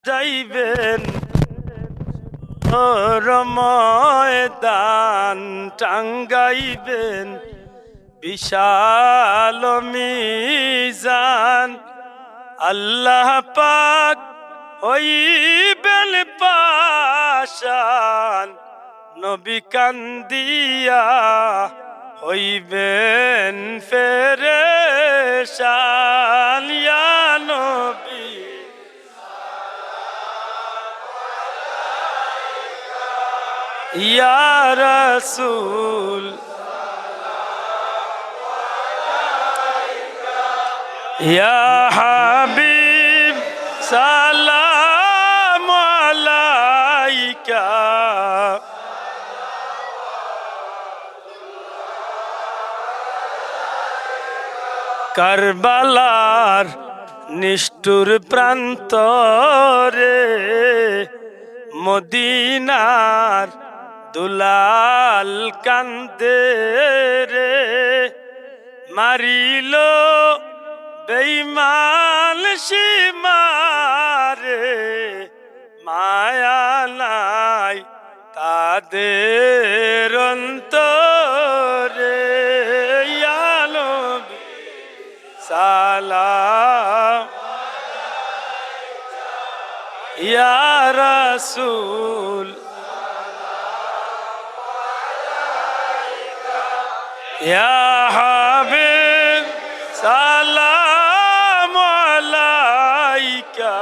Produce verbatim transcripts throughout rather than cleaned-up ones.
যাইবেন, ওর ময়দান টাঙ্গাইবেন, বিশাল মিজান। আল্লাহ পাক হইবেন পাশান, নবী কান্দিয়া হইবেন ফেরেশান। ইয়া নবী, ইয়া রাসূল, ইয়া হাবিব, সালাম আলাইকা। কারবালার নিষ্ঠুর প্রান্তরে মদিনার দুলাল কান্দে রে। মারিল বেঈমান সীমারে, মায়া নাই তাদের অন্তরে। ইয়া নবী, সালাম, ইয়া রাসূল, ইয়া হাবিব, সালাম আলাইকা।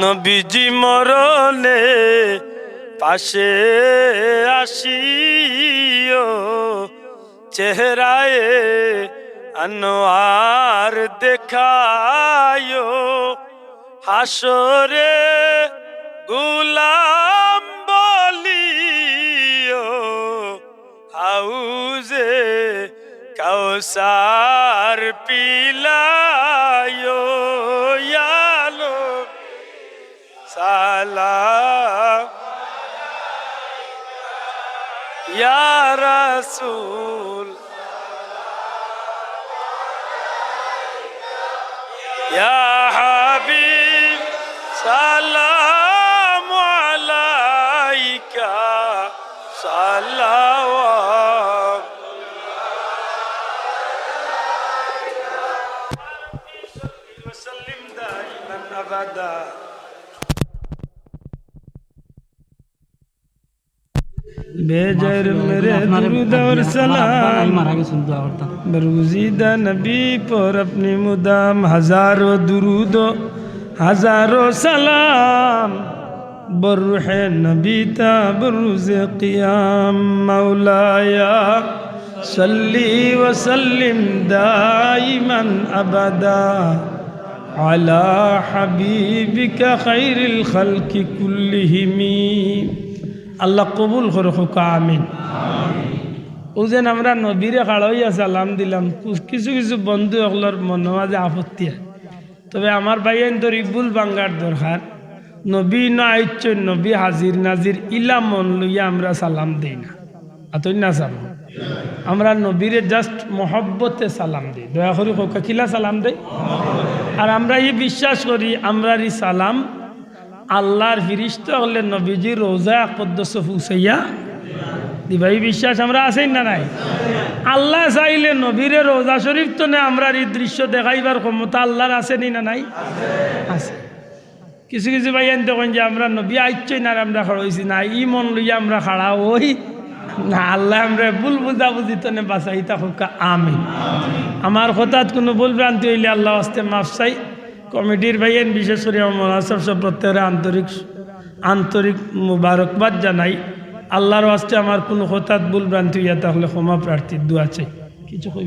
নবীজি মরণে পাশে আসিও, চেহারায়ে আনোয়ার দেখায়ো। হাশরে গুলাম বলিও, হাউজে কাউসার পিলায়ো। ইয়া নবী, সালাম, ইয়া রাসূল, ইয়া হাবিব, সালাম আলাইকা, সালাওয়াত। ওয়া সাল্লিম দাইমান আবাদা। ভেজের মেরে আপনারে দুরুদ আর সালাম। মারা গেছেন, দোয়া করতাম। বরগুজিদা নবী পর আপনি মুদাম, হাজারো দুরুদ, হাজারো সালাম। বরুহে নবী তা বরুজে কিয়াম। মাওলায়া সাল্লি ওয়া সাল্লিম দাইমান আবাদা আলা হাবিবিকা খাইরিল খালকি কুল্লিহিমি। আল্লাহ কবুল করুক, আমিন। অউ যেন আমরা নবীরে খাড়া অইয়া সালাম দিলাম, কিছু কিছু বন্ধু অকলর মনো মাঝে আপত্তি অয়। তবে আমার ভাইয়াইন্তর ইবুল বাঙ্গার দরকার, নবী ইনো আইচ্ছইন, নবী হাজির নাজির, ইলা মন লইয়া আমরা সালাম দেই না। আতই না সালাম। আমরা নবীরে just মহব্বতে সালাম দেই। দয়া করি কউক্কা, কিলা সালাম দেই? আর আমরা ই বিশ্বাস করি, আমরার ই সালাম আল্লার ফিরিস্তা অকলে নবীজির রওজা আকদ্দসো পৌঁছাইয়া দিবা। ই বিশ্বাস আমরা আছে না নাই? আল্লায় চাইলে নবীরে রওজা শরীফ তনে আমরার ই দৃশ্য দেখাইবার ক্ষমতা আল্লার আছে নি না নাই? আছে। কিছু কিছু ভাইয়াইন্তে কইন যে আমরা নবী আইচ্ছইন আর আমরা খাড়া অইছি না, ই মন লইয়া আমরা খাড়া অই না। আল্লায় আমরারে ভুল বুঝাবুঝি তনে বাঁচাইতা কউক্কা, আমিন। আমার কথাত কুনু ভুল ভ্রান্তি অইলে আল্লার ওয়াস্তে মাফ চাই। কমিটির ভাইয়াইন, বিশেষ করি আমার মৌলানা সাব সহ প্রত্যেকরে আন্তরিক, আন্তরিক মুবারকবাদ জানাই। আল্লার ওয়াস্তে আমার কুনু কথাত ভুল ভ্রান্তি অইয়া থাকলে ক্ষমা প্রার্থী, দোয়া চাই। কিছু কই